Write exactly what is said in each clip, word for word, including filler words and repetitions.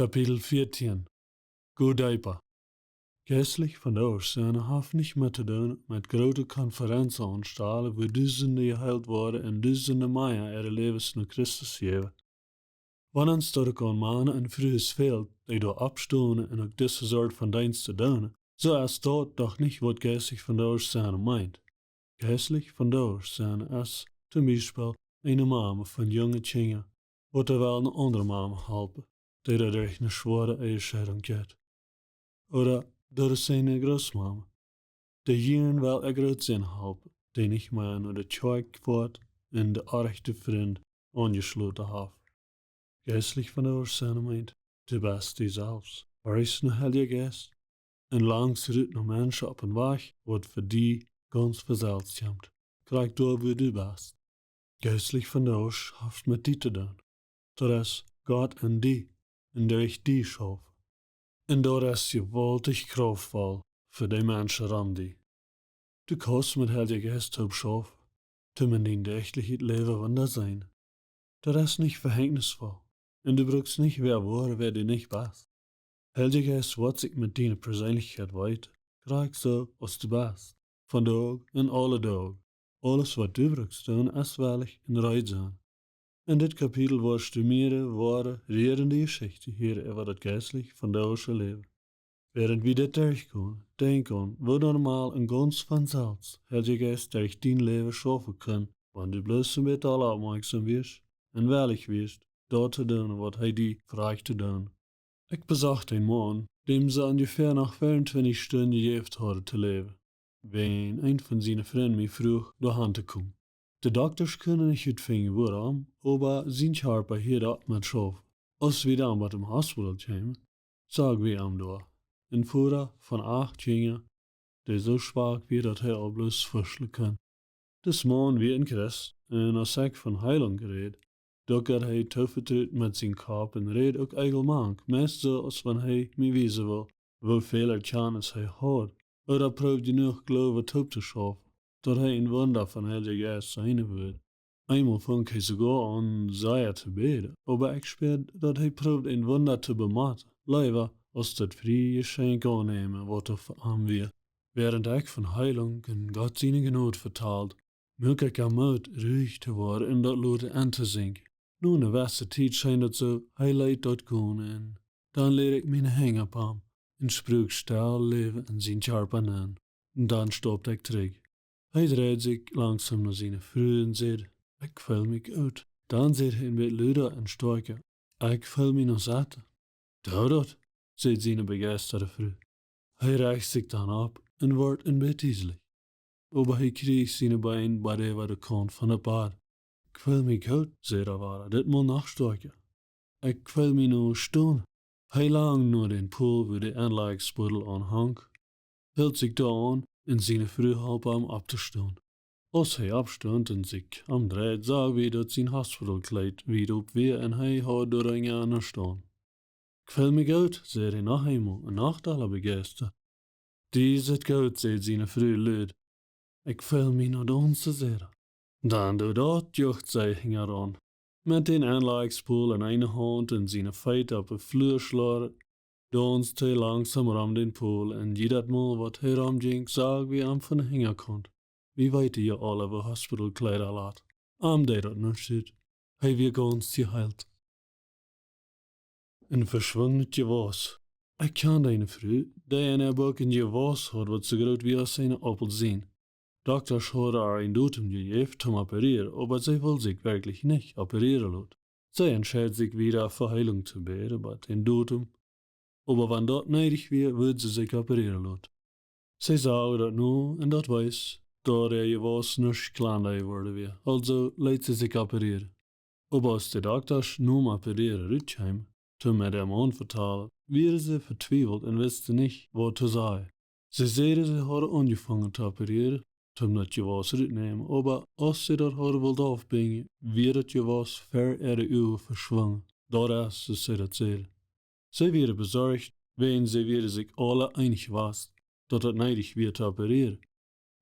Kapitel vieetieen. Go deepa. Jeistlich von de Oaschsenne haft nich met to doonen met groote Konferenzen aunstalen, wua Dusende jeheelt woaren un Dusende mea äare Läwes no Christus jäwen. Wan ons daut uk aun Mana un Frues fält, dee doa oppstonen un uk dise Sort von Deenst to doonen, soo es daut doch nich waut jeistlich von de Oaschsenne meent. Jeistlich von de Oaschsenne es toom Biespel eene Mame von junge Kjinja, waut doa well eene aundre Mame halpen, dee doa derch eene schwoare Ehescheidunk jeit. Ooda daut es eene Grootmame, dee jieren well äa Grootsän halpen, dee nich mea no de Kjoakj foat un de rajchte Frind aunjeschloten haft. Jeistlich von de Oaschsenne meent, du best die selfst. Horchst no Heilja Jeist un langst rut no Menschen opp een Wajch, waut fa die gaunz von selfst kjemt. Krakjt doa, wua du best. Jeistlich von de Oasch haft met die to doonen. Daut es Gott en die un derch die schaufen. Un daut es jewaultich kraftvoll fa de Menschen rom die. Du kaust met Heilja Jeist toop schaufen, toom en dien däachlichet Läwen Wunda seenen. Daut es nich vehängnisvoll. Un du brukst nich wäa woaren, wäa du nich best. Heilja Jeist woat sikj met diene Perseenlichkjeit weeten, krakjt soo aus du best, vondoag un aule Doag. Aules waut du brukst doonen es wellich un reed sennen. En dit Kapitel woascht du mearere woare, rierende Jeschichten hieren äwa daut jeistlich von de Oasche Läwen. Wäarent wie dit derchgonen, denkj aun, woo normal un gaunz von selfst Heilja Jeist derch dien Läwen schaufen kaun, wan du bloos een bät aul oppmoakjsom wieescht un wellich wieescht, daut to doonen, waut hee die fruach to doonen. Ekj besocht eenen Maun, däm see onjefäa noch veeauntwintich Stunden jejäft hauden to läwen, wäajen een von siene Frind mie fruach, doa han to komen. De Doktasch kunnen nich utfinjen, wuarom, oba sien Kjarpa hieed opp met schaufen. Aus wie dan bie däm Hospital kjeemen, sagen wie am doa, een Voda von acht Kjinja, dee soo schwak wia, daut hee aul bloos fuschlen kunn. Dis Maun wia een Christ, un aus ekj von Heilunk räd, duckad hee too vetrut met sien Kopp un räd uk eajelmank, meist soo aus wan hee mie wiesen wull, woo väl Erkjantnis hee haud, ooda proowd jenuach Gloowen toop to schaufen, daut hee een Wunda von Heilja Jeist seenen wudd. Eemol funk hee soogoa aun sea to bäden, oba ekj spieed, daut hee proowd een Wunda to bemotten, leewa aus daut frie Jeschenkj aunnämen, waut doa fa am wia. Wäarent ekj von Heilunk un Gott siene Jnod vetald, muak ekj am Moot, ruich to woaren un daut loten entosinken. No eene jewesse Tiet scheen daut soo, hee leet daut gonen. Dan läd ekj miene Henj opp am un sprakj stell Läwen en sien Kjarpa nenn. Un dan staupt ekj trigj. Hee dreid sikj langsom no siene Fru un säd: "Ekj feel mie goot." Dan säd hee een bät luda un stoakja: "Ekj feel mie noch satt." "Doo daut?" säd siene bejeistade Fru. Hee rajcht sikj dan opp un wort een bät dieslich. Oba hee kjrieech siene Been bat äwa de Kaunt von daut Bad. "Ekj feel mie goot," säd hee wada, dit Mol noch stoakja. "Ekj feel mie nu stonen." Hee langd no dän Pool, wua de Enlajchsbuddel aun hunk, hilt sikj doa aun un siene Fru holp am opptostonen. Aus hee oppstunt un sikj omdreid, sag wie, daut sien Hospitalkjleet wiet op wia un hee haud doa een Joa aun jestonen. "Ekj feel mie goot," säd hee noch eemol un noch dolla bejeistat. "Die sitt goot," säd siene Fru lud. "Ekj feel mie noch daunsen," säd hee. "Dan doo daut," jucht see hinjaraun. Met dän Enlajchspool en eene Haunt un siene Feet opp de Flua schlorrend, daunst hee langsom rom dän Pool un jiedet Mol, waut hee romjinkj, sag wie am von de Hinjakaunt. Wie weeten je aula, woo Hospitalkjleeda lat. Am deed daut nuscht ut. Hee wia gaunz jeheelt. Een veschwunget Jewaus. Ekj kjand eene Fru, dee en äa Buck een Jewaus haud, waut soo groot wia aus eene Aupelsien. Doktasch hauden äa een Datum jejäft toom operieren, oba see wull sikj werkjlich nich operieren loten. See entscheid sikj wada fa Heilunk to bäden bat dän Datum, oba wan daut needich wia, wudd see sikj operieren loten. See sach daut no un daut wees, daut äa Jewaus nuscht kjlanda jeworden wia, aulsoo leet see sikj operieren. Oba aus de Doktasch nom Operieren rutkjeemen, toom äa Maun vetalen, wieren see vetwiewelt un wisten nich, waut to sajen. See säden, see hauden aunjefongen to operieren, toom daut Jewaus rutnämen, oba aus see daut hauden wullt aufbinjen, wia daut Jewaus ver äare Uagen veschwungen. Daut es, soo aus see daut säden. See wieren besorcht, wäajen see wieren sikj aula eenich jewast, daut daut needich wia to operieren.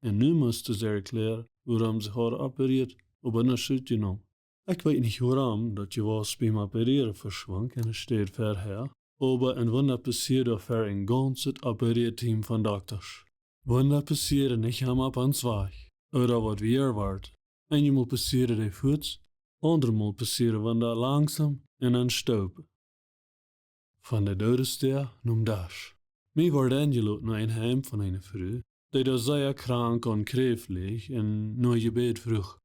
Un nu musten see erkjläaren, wuarom see hauden operieet, oba nuscht utjenomen. Ekj weet nich, wuarom daut Jewaus biem Operieren veschwunk enne Städ verhäa, Oba een Wunda passieed doa ver een gaunzet Operatiefteam von Doktasch. Wunda passieren nich emma opp ons Wajch, ooda waut wie erwoaten. Eenjemol passieren dee fuaz, aundremol passieren Wunda langsom un dan stopen. Von de Doodesdäa nom Dasch. Mie wort enjeloden no een Heim von eene Fru, dee doa sea krank aun Kjräft lach un no Jebäd fruach.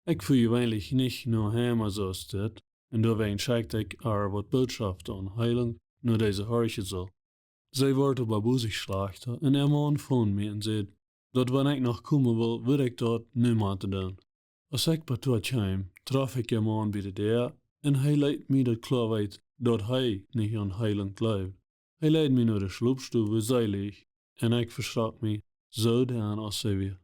Ekj fua jeweenlich nich no Heim soo aus dit, un doawäajen schekjt ekj ar waut Bootschoft aun Heelunk no dee see horchen sull. See wort oba bosich schlajchta, un äa Maun funk mie un säd, daut wan ekj noch komen wull, wudd ekj daut nu motten doonen. Aus ekj bat doa kjeem, troff ekj äa Maun bie de Däa, un hee leet mie daut kloa weeten, daut hee nich aun Heelunk jleewd. Hee leid mie no de Schlopstow, wua see lach, un ekj veschrok mie soo doa aus see wia.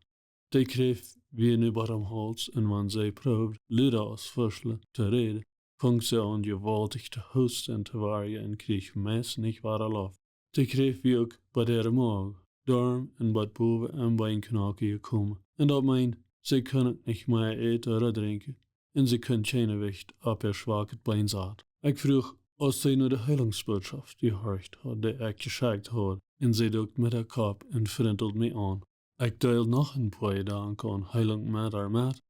De Kjräft wia nu bat aum Hauls, un wan see proowd, luda aus Fuschlen, to räden, funk see aun jewaultich to hoosten un to warjen un kjrieech meist nich wada Loft. De Kjräft wia uk bat äare Moag, Doarm un bat bowen aum Beinknoakjen jekomen, un daut meend, see kunn uk nich mea äten ooda drinkjen, un see kunn kjeen Jewicht opp äa schwakjet Been saten. Ekj fruach, aus see no de Heelungsbootschoft jehorcht haud, dee ekj jeschekjt haud, un see dukt met äa Kopp un frinteld mie aun. Ekj deeld noch een poa Jedanken aun Heelunk met ar met,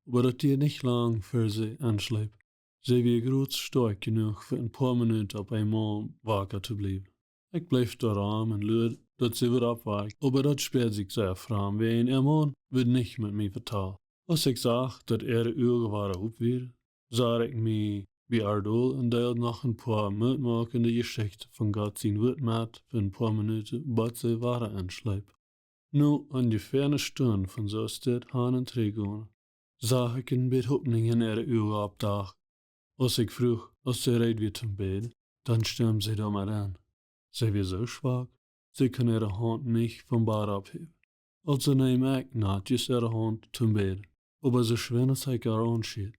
oba daut dieed nich lang, ver see enschleep. See wia groots stoakj jenuach, fa een poa Minuten opp eemol waka to bliewen. Ekj bleef doa rom un luad, daut see wudd oppwaken, oba daut späad sikj sea framd, wiels äa Maun wudd nich met mie vetalen. Aus ekj sach, daut äare Uagen wada op wieren, sad ekj mie bie ar dol un deeld noch een poa mootmoakende Jeschichten von Gott sien Wuat met fa een poa Minuten, bat see wada enschleep. No onjefäa eene Stund von soo aus dit han un trigj gonen, sach ekj een bät Hopninj en äare Uagen oppdachen. Aus ekj fruach, aus see reed wia toom bäden, dan stemd see doa met en. See wia soo schwak, see kunn äare Haunt nich vom Bad opphäwen. Aulsoo neem ekj natjes äare Haunt toom bäden, oba soo schwind aus ekj ar aunschieed,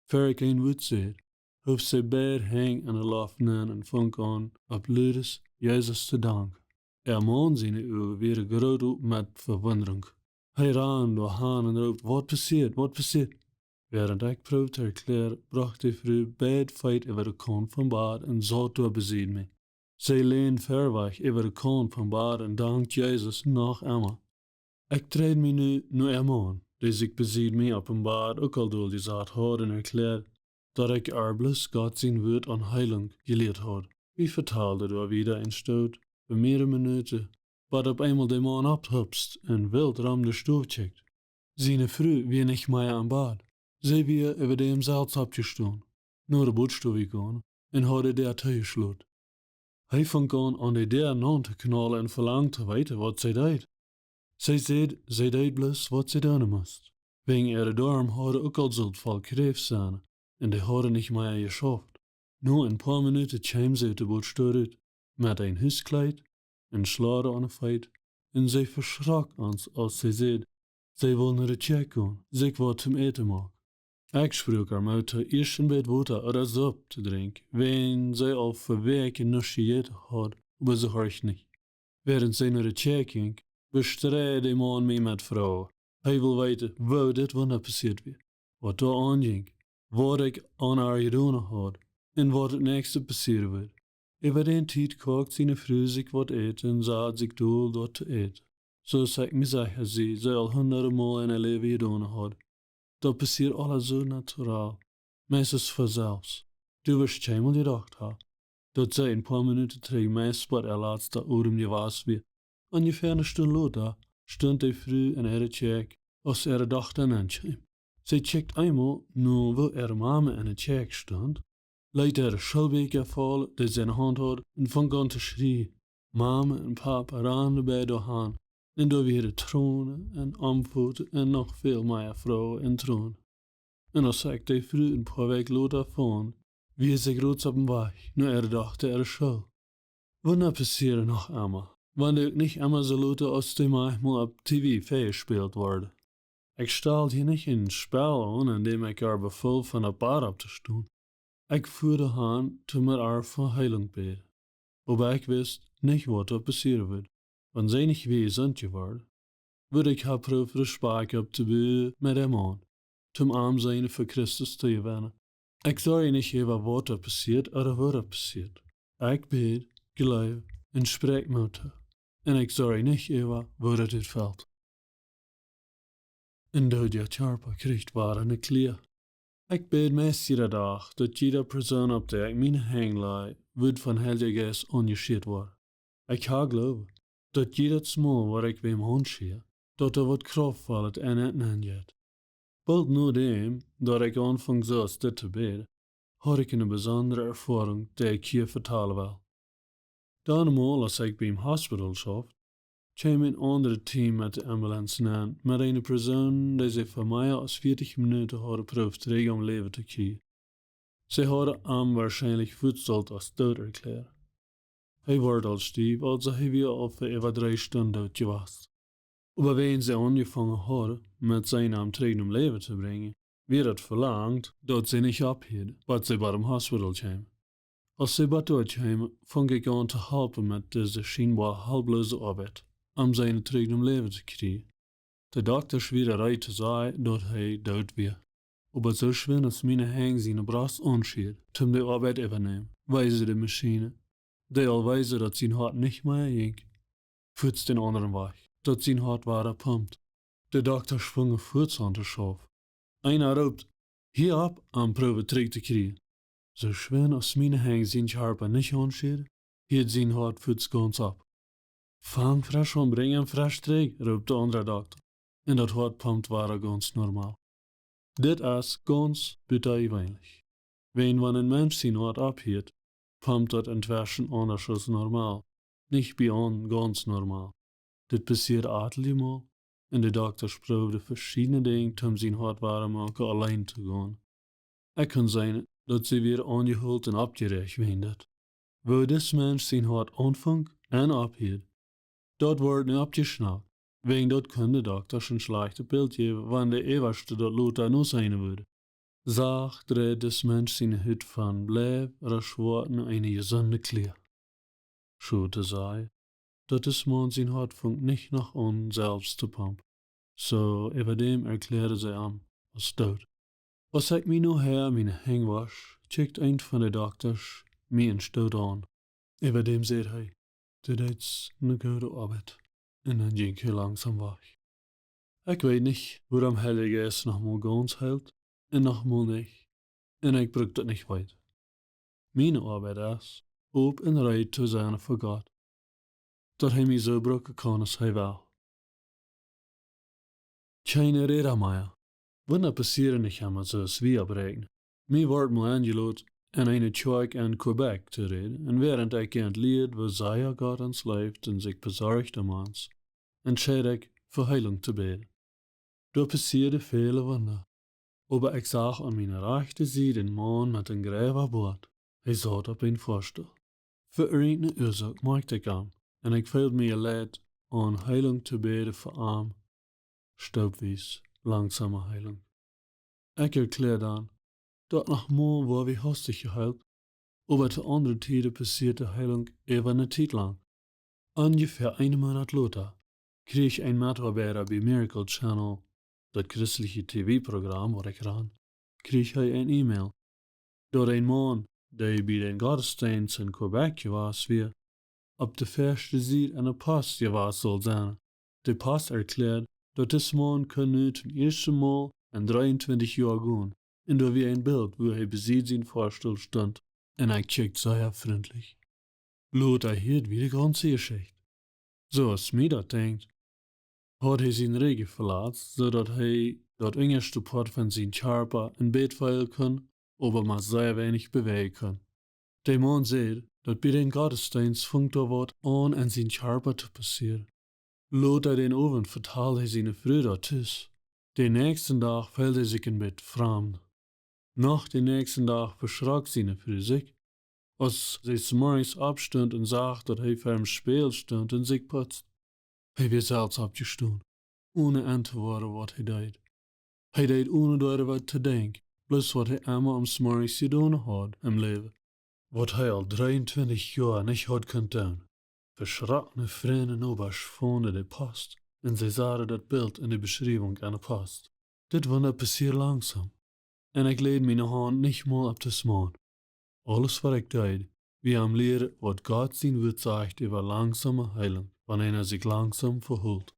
ver ekj een Wuat säd, hoof see beid Henj en de Loft nenn un funk aun, opp ludes Jesus to danken. Äa Maun siene Uagen wieren groot op met Vewundrunk. Hee rand doa han un roopt: "Waut passieet? Waut passieet?" Wäarent ekj proowd to erkjläaren, brocht de Fru beid Feet äwa de Kaunt vom Bad un saut doa besied mie. See länd verwajch äwa de Kaunt vom Bad un dankt Jesus noch emma. Ekj dreid mie nu no äa Maun, dee sikj besied mie opp em Bad uk aul doljesat haud, un erkjläad, daut ekj ar bloos Gott sien Wuat aun Heelunk jelieet haud. Wie vetalden doa wieda een Stoot, fa mearere Minuten, bat opp eemol de Maun opphupst un wilt rom de Stow kjikjt. Siene Fru wia nich mea aum Bad. See wia äwa däm selfst oppjestonen, no de Bodstow jegonen un haud de Däa toojeschloten. Hee funk aun, aun de Däa naun to knaulen un velangd to weeten, waut see deed. See säd, see deed bloos, waut see doonen must. Wäajen äare Doarm hauden uk aul sult voll Kjräft sennen, un dee hauden nich mea jeschauft. No een poa Minuten kjeem see ut de Bodstow rut, met een Huskjleet, een Schlauda aun de Feet, un see veschrok ons, aus see säd, see wull no de Kjäakj gonen, sikj waut toom Äten moaken. Ekj spruak ar Moot too, ieescht een bät Wota ooda Supp to drinkjen, wäajen see aul fa Wäakjen nuscht jejäten haud, oba see horcht nich. Wäarent see no de Kjäakj jinkj, bestreid de Maun mie met Froagen. Hee wull weeten, woo dit Wunda passieet wia, waut doa aunjinkj, waut ekj aun ar jedonen haud, un waut daut näakjste passieren wudd. Äwa dän Tiet koakt siene Fru sikj waut Äten un sad sikj dol daut to äten. Soo aus ekj mie secha sie, see aul hundade Mol en äa Läwen jedonen haud. Daut passieed aules soo natural, meist von selfst. Du wurscht kjeenmol jedocht han, daut see een poa Minuten trigj meist bat äa latsta Odem jewast wia. Onjefäa eene Stund lota stunt de Fru en äare Kjäakj, aus äare Dochta nenkjeem. See kjikjt eemol no, woo äare Mame en de Kjäakj stunt, leet äare Schoolbieekja faulen, dee see en de Haunt haud, un funk aun to schrieen. Mame un Papa randen beid doa han, un doa wieren Tronen un Omfoten un noch väl mea Froagen un Tronen. Un aus ekj de Fru een poa Wäakj lota funk, wia see groots opp em Wajch no äare Dochta äare School. Wunda passieren noch emma, wan dee uk nich emma soo lota aus dee maunchmol opp T V väajespält worden. Ekj stal hia nich een Spell aun, en däm ekj ar befool, von daut Bad opptostonen. Ekj fua doa han, toom met ar fa Heelunk bäden. Oba ekj wist nich, waut doa passieren wudd, wan see nich wia jesunt jeworden. Wudd ekj ha proowt, Respakjt opptobuen met äa Maun, toom am seenen fa Christus to jewennen. Ekj sorjd nich äwa, waut doa passieed ooda woo daut passieed. Ekj bäd, jleew un spräakj Moot. Un ekj sorj nich äwa, woo daut utfelt. Un daut je Kjarpa kjricht wada ne Kjlia. Ekj bäd meist jieda Dach, daut jieda Persoon, opp dee ekj miene Henj laj, wudd vom Heiljen Jeist aunjeschieet woaren. Ekj ha Gloowen, daut jiedet Mol, wua ekj wäm aunschia, daut doa waut Krauftvollet enn et nenjeit. Boolt no däm, daut ekj aunfunk soo aus dit to bäden, haud ekj eene besondre Erfoarunk, dee ekj hia vetalen well. Dan mol, aus ekj biem Hospital schauft, kjeem een aundret Team met de Ambulance nenn, met eene Persoon, dee see fa mea aus vieetich Minuten hauden proowt trigj aum Läwen to kjrieen. See hauden am woarschienlich fuaz aus doot erkjläat. Hee wort aul stiew, aulsoo hee wia aul fa äwa dree Stunden doot jewast. Oba wan see aunjefongen hauden, met seenen aum trigj nom Läwen to brinjen, wia daut velangt, daut see nich opphieeden, bat see bat em Hospital kjeemen. Aus see bat doa kjeemen, funk ekj aun to halpen met dise schienboa halplose Oabeit, om seenen trigj nom Läwen to kjrieen. De Doktasch wieren reed to sajen, daut hee doot wia. Oba soo schwind aus miene Henj siene Brost aunschieeden, toom de Oabeit äwanämen, wiest de Maschien, dee aul wiest, daut sien Hoat nich mea jinkj, fuaz dän aundren Wajch, daut sien Hoat wada pumpt. De Doktasch fungen fuaz aun to schaufen. Eena roopt: "Hia opp, om proowen trigj to kjrieen." Soo schwind aus miene Henj sien Kjarpa nich aunschieeden, hieed sien Hoat fuaz gaunz opp. "Fang fresch aun, brinj am fresch trigj," roopt de aundra Dokta. Un daut Hoat pumpt wada gaunz normal. Dit es gaunz butajeweenlich. Wan, wan een Mensch sien Hoat opphieet, pumpt daut entweschen aundasch aus normal, nich bie aun gaunz normal. Dit passieed ateljemol, un de Doktasch proowden veschiedne Dinja, om sien Hoat woam moaken auleen to gonen. Ekj kunn seenen, daut see wia aunjehoolen un oppjeräacht wäajen dit. Woo dis Mensch sien Hoat aunfunk un opphieed, daut wort nu oppjeschnackt, wäajen daut kunn de Doktasch een schlajchtet Bilt jäwen, wan de Äwaschte daut lota noseenen wudden. Sacht dreid dis Mensch siene Hut von bleich ooda schwoat no eene jesunde Kjlia. Soo to sajen, daut dis Maun sien Hoat funk nich noch aun selfst to pumpen. Soo äwa däm erkjläaden see am aus doot. Aus ekj mie nohäa miene Henj wosch, kjikjt eent von de Doktasch mie een Stoot aun. Äwa däm säd hee: "Du deetst ne goode Oabeit." Un dan jinkj hee langsom wajch. Ekj weet nich, wuarom Heilja Jeist noch mol gaunz heelt un noch mol nich. Un ekj bruk daut nich weeten. Miene Oabeit es, op un reed to sennen fa Gott, daut hee mie soo brucken kaun aus hee well. Kjeene Räda mea. Wunda passieren nich emma soo aus wie oppräakjnen. Mie wort mol enjelot, en eene Kjoakj en Quebec to räden, un wäarent ekj ent lieed, woo sea Gott ons leeft un sikj besorcht om ons, entscheed ekj, fa Heelunk to bäden. Doa passieeden väle Wunda. Oba ekj sach aun miene rajchte Sied een Maun met een jreewa Boat. Hee saut opp een Foastool. Fa irjent eene Uasoak moakjt ekj am, un ekj feeld mie jeleit, om Heelunk to bäden fa am. Stoopwies, langsome Heelunk. Ekj erkjläad dan, daut noch mol wia wie hastich jeheelt, oba to aundre Tieden passieed de Heelunk äwa ne Tiet lang. Onjefäa een Moonat lota kjrieech een Metoabeida bie Miracle Channel, daut christliche T V-Program, waut ekj ran, kjrieech hee een E-Mail, daut een Maun, dee bie dän Gottesdeenst en Quebec jewast wia, opp de väaschte Sied enne Post jewast sull sennen. De Post erkjläad, daut dis Maun kunn nu toom ieeschten Mol en dreeuntwintich Joa gonen, un doa wia een Bilt, wua hee besied sien Foastool stunt, un hee kjikjt sea frintlich. Lota hieed wie de gaunze Jeschicht. Soo aus mie daut denkjt, haud hee sien Rigj velatst, soo daut hee daut unjaschte Poat von sien Kjarpa een bät feelen kunn, oba mau sea weinich bewäajen kunn. De Maun säd, daut bie dän Gottesdeenst funk doa waut aun en sien Kjarpa to passieren. Lota dän Owent vetald hee siene Fru daut tus. Dän näakjsten Dach feeld hee sikj een bät framd. Noch dän näakjsten Dach veschrok siene Fru sikj, aus see zemorjes oppstunt un sach, daut hee ver däm Spieejel stunt un sikj putzt. Hee wia selfst oppjestonen, one enn to woaren, waut hee deed. Hee deed, one doaräwa to denkjen, bloos waut hee emma zemorjes jedonen haud em Läwen, waut hee aul dreeuntwintich Joa nich haud kunt doonen. Veschrokne Frind un Nobasch fungen de Post, un see sagen daut Bilt en de Beschriewunk aun de Post. Dit Wunda passieed langsam, un ekj läd miene Haunt nich mol opp dis Maun. Aules waut ekj deed, Wie haben lieren, waut Gott sien Wort sajcht äwa langsome Heilunk, wan eena sikj langsam vehoolt.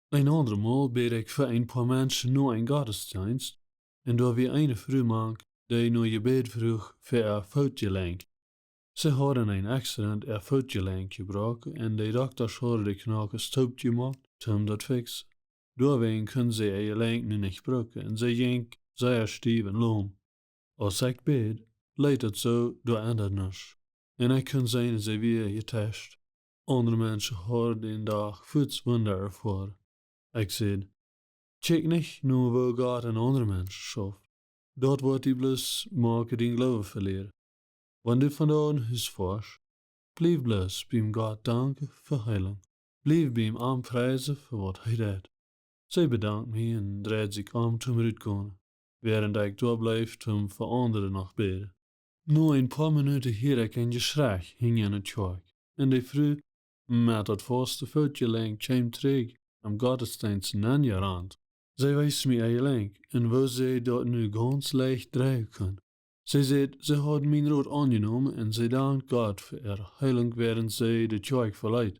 Een aundret Mol bäd ekj fa een poa Menschen no een Gottesdeenst, un doa wia eene Fru mank, dee no Jebäd fruach fa äa Footjelenkj. See haud en een Accident äa Footjelenkj jebroaken un de Dokta hauden de Knoakes toop jemoakt, om daut to fiksen. Doawäajen kunn see äa Jelenkj nu nich brucken un see jinkj sea stiew un lom. Aus ekj bäd, leet daut soo, doa endad nuscht. Un ekj kunn seenen, see wia jetescht. Aundre Menschen hauden dän Dach fuaz Wunda erfoaren. Ekj säd: "Kjikj nich no woo Gott en aundre Menschen schauft. Daut woat die bloos moaken dien Gloowen velieren. Wan du vondoag no Hus foascht, bliew bloos biem Gott danken fa Heilunk. Bliew biem am priesen fa waut hee deit." See bedankt mie un dreid sikj om toom rutgonen, wäarent ekj doa bleef toom fa aundre noch bäden. No een poa Minuten hieed ekj een Jeschrei hinja enne Kjoakj, un de Fru met daut fauste Footjelenkj kjeem trigj em Gottesdeenst nenjerant. See wees mie äa Jelenkj un woo see daut nu gaunz leicht dreien kunn. See säd, see haud mienen Rot aunjenomen un see dankt Gott fa äare Heilunk, wäarent see de Kjoakj veleet.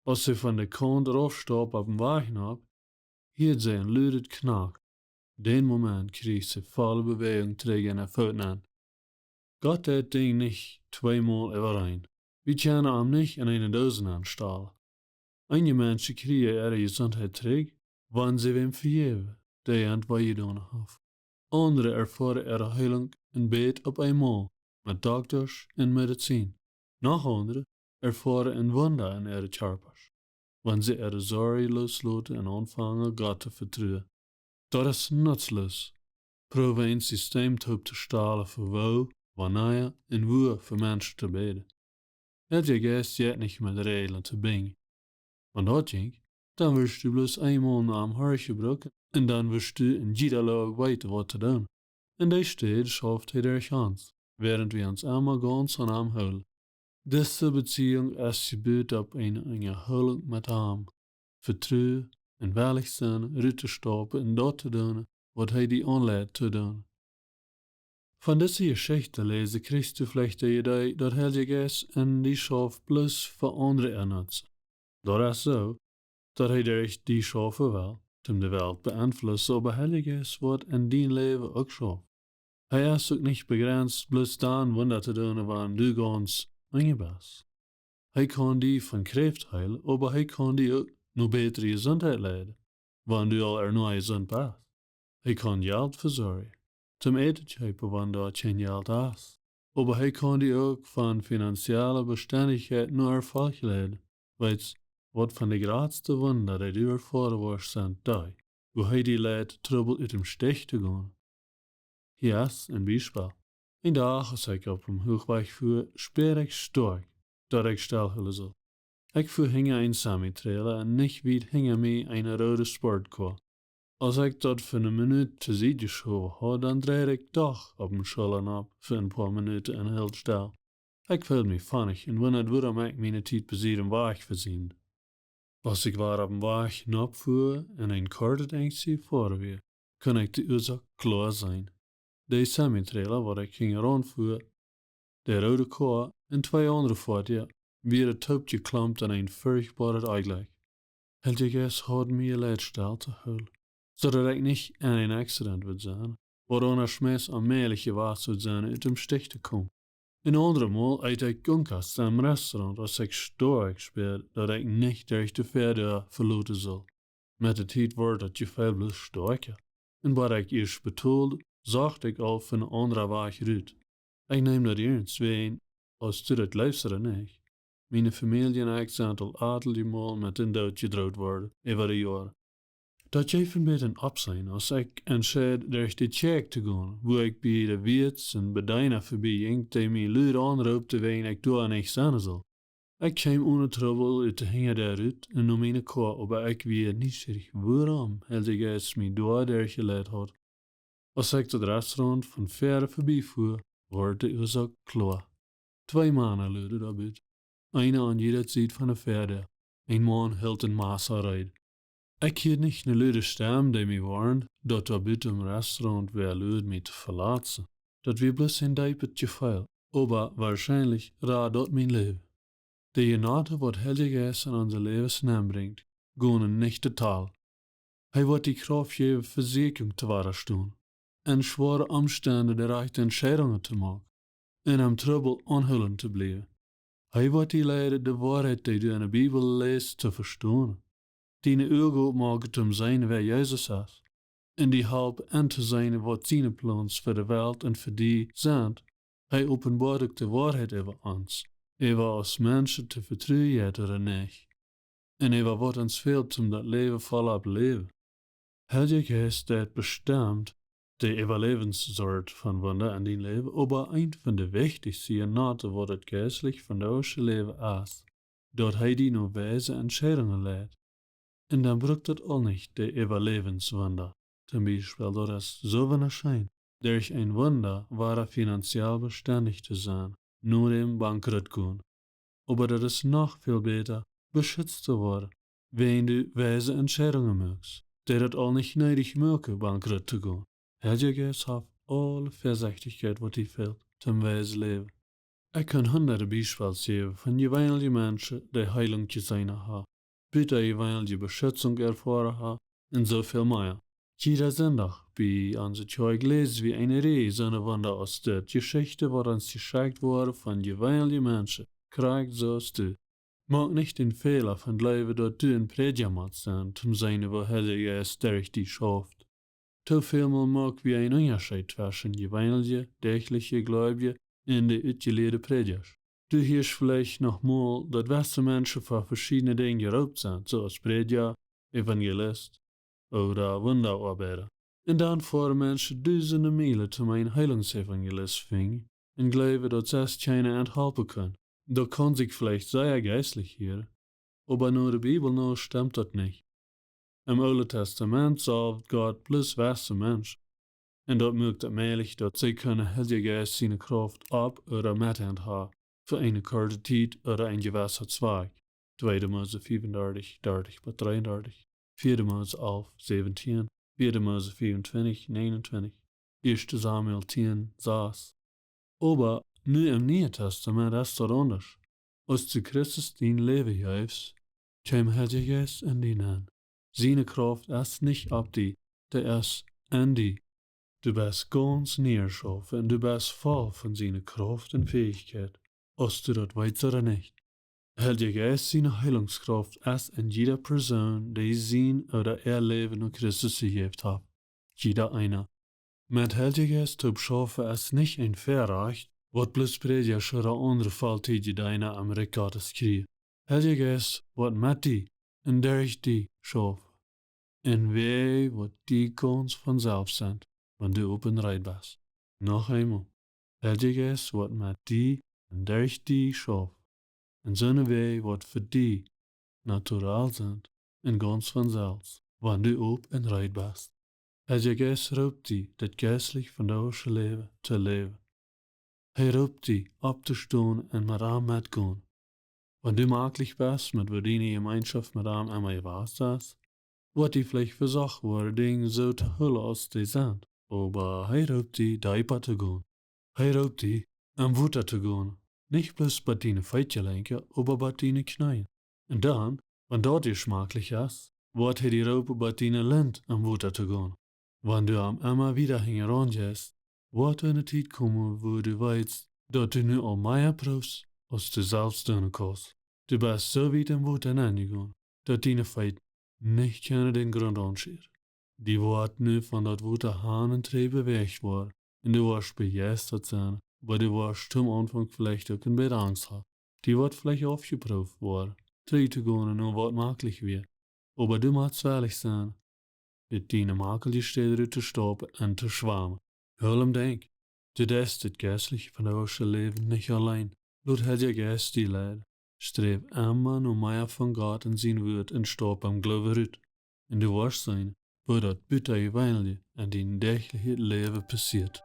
Aus see von de Kaunt raufstaupt opp dän Wajch nopp, hieed see een ludet Knack. Dän Moment kjrieech see volle Bewäajunk trigj en äa Foot nenn. Gott deit Dinja nich tweemol äwareen. Wie kjennen am nich en eene Doos nenstalen. Eenje Menschen kjrieen äare Jesuntheit trigj, wan see wäm vejäwen, dee an wee jedonen haft. Aundre erfoaren äare Heilunk en bät opp eemol, met Doktasch un Medizin. Noch aundre erfoaren een Wunda en äare Kjarpasch, wan see äare Sorjen loosloten un aunfangen, Gott to vetruen. Daut es nutzlos, proowen een System toop to stalen fa woo, wanea un wua fa Menschen to bäden. Heilja Jeist jeit nich met Räajlen to binjen. Wan daut jinkj, dan wurscht du bloos eemol no am horchen brucken un dan wurscht du en jieda Loag weeten, waut to doonen. En dee Städ schauft hee derch ons, wäarent wie ons emma gaunz aun am hoolen. Dise Beziehunk es jebut opp eene Unjahoolunk met am. Vetruen un wellich sennen, rut to staupen un daut to doonen, waut hee die aunleit to doonen. Von dise Jeschicht läsen kjrichst du veleicht de Idee, daut Heilja Jeist en die schauft bloos fa aundre Ennutzen. Daut es soo, daut hee derch die schaufen well, om de Welt beenflussen, oba Heilja Jeist woat en dien Läwen uk schaufen. Hee es uk nich bejrenst, bloos dan Wunda to doonen, wan du gaunz unja best. Hee kaun die von Kjräft heelen, oba hee kaun die uk no bätre Jesuntheit leiden, wan du aul ea noch jesunt best. Hee kaun Jelt vesorjen, toom Äten kjeepen, wan doa kjeen Jelt es. Oba hee kaun die uk von finanzielle Bestendichkjeit no Erfolg leiden. Weetst, waut von de jratste Wunda, dee du erfoaren woascht, sent dee, wua hee die leit, Trubbel ut däm Stich to gonen. Hia es een Biespel. Een Dach, aus ekj opp däm Hochwajch fua, spieed ekj stoakj, daut ekj stellhoolen sull. Ekj fua hinja een Semitrailer un nich wiet hinja mie eene roode Sportkoa. Aus ekj daut fa eene Minut to Sied jeschowen haud, dan dreid ekj doch opp dän Schullern opp fa een poa Minuten un hilt stell. Ekj feeld mie funny un wundad, wuarom ekj miene Tiet besied däm Wajch vesied. Aus ekj wada opp däm Wajch nopp fua un een kortet Enjstje wieda wia, kunn ekj de Uasoak kloa seenen. De Semitrailer, waut ekj hinjaraun fua, de roode Koa un twee aundre Foatieja wieren toopjeklompen en een furchtboaret Onjlekj. Heilja Jeist haud mie jeleit stell to hoolen, soo daut ekj nich en een Accident wudd sennen, waut aundasch meist onmäajlich jewast wudd sennen, ut däm Stich to komen. Een aundret Mol eet ekj Gunkas em Restaurant, aus ekj stoakj spieed, daut ekj nich derch de Fäadäa veloten sull. Met de Tiet wort daut Jefeel bloos stoakja. Un waut ekj ieescht betold, socht ekj aul von een aundren Wajch rut. Ekj neem daut iernst, wäajen, aus du daut jleefst ooda nich, miene Famielje un ekj sent aul atelje Mol met dän Doot jedroacht worden äwa de Joaren. Daut jeef een bät een Oppseenen, aus ekj entscheed, derch de Kjoakj to gonen, wua ekj bie de Wieets un Bedeena vebie jinkj, dee mie lud aunroopten, wäajen ekj doa nich sennen sull. Ekj kjeem one Trubbel ut de Hinjadäa rut un no miene Koa, oba ekj wia nieschierich, wuarom Heilja Jeist mie doa derch jeleit haud. Aus ekj daut Restaurant von wiet vebie fua, wort de Uasoak kloa. Twee Mana luaden doa buten, eena aun jiede Sied von de Fäadäa. Een Maun hilt een Massa reed. Ekj hieed nich ne lude Stemm, dee mie woarnd, daut doa buten em Restaurant wäa luad mie to veletzen. Daut wia bloos een deepet Jefeel, oba woascheinlich rad daut mien Läwen. De Jnod, waut Heilja Jeist en onse Läwes nenbrinjt, gonen nich to tal. Hee woat die Krauft jäwen, Vesieekjunk to wadastonen, en schwoare Omstend de rajchte Entscheidungen to moaken, un em Trubbel aunhoolen to bliewen. Hee woat die leiden, de Woarheit, dee du en de Bibel läst, to vestonen. Diene Uagen opmoaken, om to seenen, wäa Jesus es, un die halpen entoseenen, waut siene Plons fa de Welt un fa die sent. Hee openboat uk de Woarheit äwa ons, äwa aus Menschen to vetruen jeit ooda nich, un äwa waut ons fält, om daut Läwen voll to läwen. Heilja Jeist deit bestemt de Äwaläwenssort von Wunda en dien Läwen, oba eent von de wichtichste Jnod, waut daut jeistlich vondoagsche Läwen es, daut hee die no weise Entscheidungen leit. Un dan brukt daut aul nich de Äwaläwenswunda. Toom Biespel, daut es soo wundascheen, derch een Wunda wada finanziell bestendich to sennen, no däm bankrott gonen. Oba daut es noch väl bäta, beschutzt to woaren, wan du weise Entscheidungen moakst, dee daut aul nich needich moaken, bankrott to gonen. Heilja Jeist haft aule Väasechtich, waut die fält, toom weise läwen. Ekj kaun hunderte Biespels jäwen von jeweenelje Menschen, dee Heilunk jeseenen haben, butajeweenelje Beschutzunk erfoaren haben, un soo väl mea. Jieda Sindach bie onse Kjoakj läs wie eene Rieej soone Wunda aus dit. Jeschichten, waut ons jeschekjt woaren von jeweenelje Menschen, krakjt soo aus du. Moak nich dän Fäla von jleewen, daut du een Prädja motst sennen, toom seenen, woo Heilja Jeist derch die schauft. Too väl mol moak wie een Unjascheet tweschen jeweenelje, däachliche Gleubje un de utjelieede Prädjasch. Du hieescht veleicht noch mol, daut wesse Menschen fa veschiedne Dinja jeroopt sent, soo aus Prädja, Evangelist ooda Wundaoabeida. Un dan foaren Menschen dusende Mielen, om eenen Heilungsevangelist finjen, un jleewen, daut sest kjeena an halpen kaun. Daut kaun sikj veleicht sea jeistlich hieren, oba no de Bibel no stemt daut nich. Em Oolen Testament saulwd Gott bloos wesse Menschen, un daut moakt daut mäajlich, daut see kunnen Heilja Jeist siene Krauft opp ooda met an haben, fa eene korte Tiet ooda een jewessa Zwakj. Tweede Mose fiefundartich, dartich bat dreeundartich, vieede Mose alf, säwentieen, vieede Mose vieruntwintich, näajenuntwintich, ieeschte Samuel tieen, sas. Oba nu em Nieen Testament es daut aundasch. Aus du Christus dien Läwen jeefst, kjeem Heilja Jeist en die nenn. Siene Krauft es nich opp die, dee es en die. Du best gaunz nie jeschaufen un du best voll von siene Krauft un Fäichkjeit, aus du daut weetst ooda nich. Heilja Jeist siene Heilungskrauft es en jieda Persoon, dee sien ooda äa Läwen no Christus jejäft haft. Jieda eena. Met Heilja Jeist toop schaufen es nich een Väarajcht, waut bloos Prädjasch ooda aundre volltiedje Deena em Rikj Gottes kjrieen. Heilja Jeist woat met die un derch die schaufen. Een Wajch, waut die gaunz von selfst sent, wan du opp un reed best. Noch eemol. Heilja Jeist woat met die un derch die schaufen. En soone Wajch, waut fa die natural sent un gaunz von selfst, wan du opp un reed best. Heilja Jeist roopt die, daut jeistlich vondoagsche Läwen to läwen. Hee roopt die, opptostonen un met am metgonen. Wan du maklich best met woo diene Jemeenschoft met am emma jewast es, woat die veleicht vesocht woaren, Dinja soo to hoolen aus dee sent. Oba hee roopt die, deepa to gonen. Hee roopt die, em Wota to gonen. Nich bloos bat diene Feet jelenkjen, oba bat diene Kjneeen. Un dan, wan daut die schmaklich es, woat hee die roopen, bat diene Lint em Wota to gonen. Wan du am emma wieda hinjaraun jeist, woat eene Tiet komen, wua du weetst, daut du nu aul mea proowst, aus du selfst doonen kaust. Du best soo wiet em Wota nenjegonen, daut diene Feet nich kjennen dän Grunt aunschieren. Die woat nu von daut Wota han un trigj bewäacht woaren, un du woascht bejeistat sennen, oba du woascht toom Aunfank veleicht uk een bät Angst haben. Die woat veleicht aufjeprooft woaren, trigj to gonen, no waut maklich wia. Oba du motst wellich sennen, ut diene makelje Städ rut to staupen un to schwamen. Hool em denkj, du deist daut jeistlich vondoagsche Läwen nich auleen. Lot Heilja Jeist die leiden. Sträw emma no mea von Gott un sien Wuat un staup em Gloowen rut. Un du woascht seenen, woo daut butajeweenelje en dien däachlichet Läwen passieet.